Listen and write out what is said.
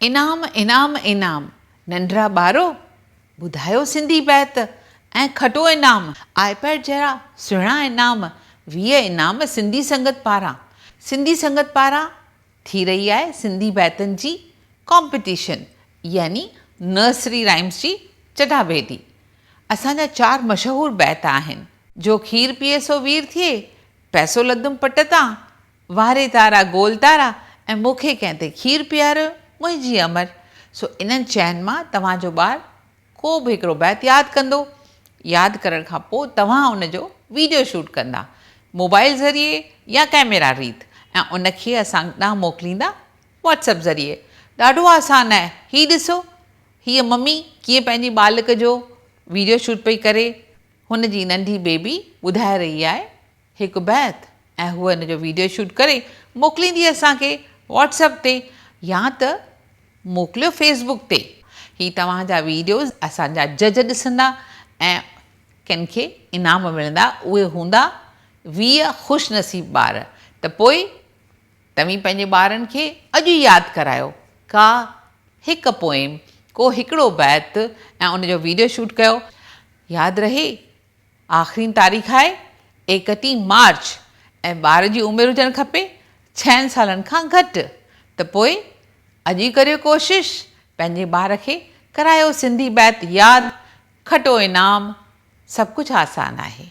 انعام انعام انعام ننڍڙا ٻارو ٻڌايو سنڌي بيت ۽ کٽو انعام آء پيڊ جهڙا سهڻا انعام 20 انعام سنڌي سنگت پاران سنڌي سنگت پاران ٿي رهي آهي سنڌي بيتن جي ڪامپيٽيشن يعني نرسري رائمس جي چٽاڀيٽي اسان جا چار مشهور بيت آهن. جو کير پيئي سو وير ٿئي، پئسو لڌم پٽ تان، واري تارا گول تارا ۽ مون کي ڪنهن تي کير پياريو منهنجي امر. سو انهن چئن مان توهان جو ٻار ڪو به هڪڙو بيت ياد ڪندو. ياد ڪرڻ کان پوء توهان ان جو ويڊيو شوٽ ڪندا موبائل ذريعي يا ڪئميرا ريت ۽ ان کي اسان ڏانهن موڪليندا واٽس ايپ ذريعي. ڏاڍو آسان آهي. هي ڏسو هيء ممي ڪيئن پنهنجي ٻالڪ جو ويڊيو شوٽ پئي ڪري. هن جي ننڍي بيبي ٻڌائي رهي آهي هڪ بيت ۽ هوء ان جو ويڊيو شوٽ ڪري موڪليندي اسان کي واٽس ايپ تي يا ته موڪليو فيس بڪ تي. هي توهان جا ويڊيوز اسان جا جج ڏسندا ۽ ڪن کي انعام ملندا اهي هوندا 20 خوش نصيب ٻار ته پوء توهين پنهنجي ٻارن کي اڄ ئي ياد ڪرايو ڪا هڪ پوئم ڪو هڪڙو بيت ۽ ان جو ويڊيو شوٽ ڪيو ياد رهي آخرين تاريخ آهي ايڪٽيهه مارچ ۽ ٻار جي عمر هجڻ کپي ڇهن سالن کان گهٽ ته پوء اڄ ئي ڪريو ڪوشش پنهنجي ٻار کي ڪرايو سنڌي بيت ياد کٽو انعام سڀ ڪجهه آسان آهي.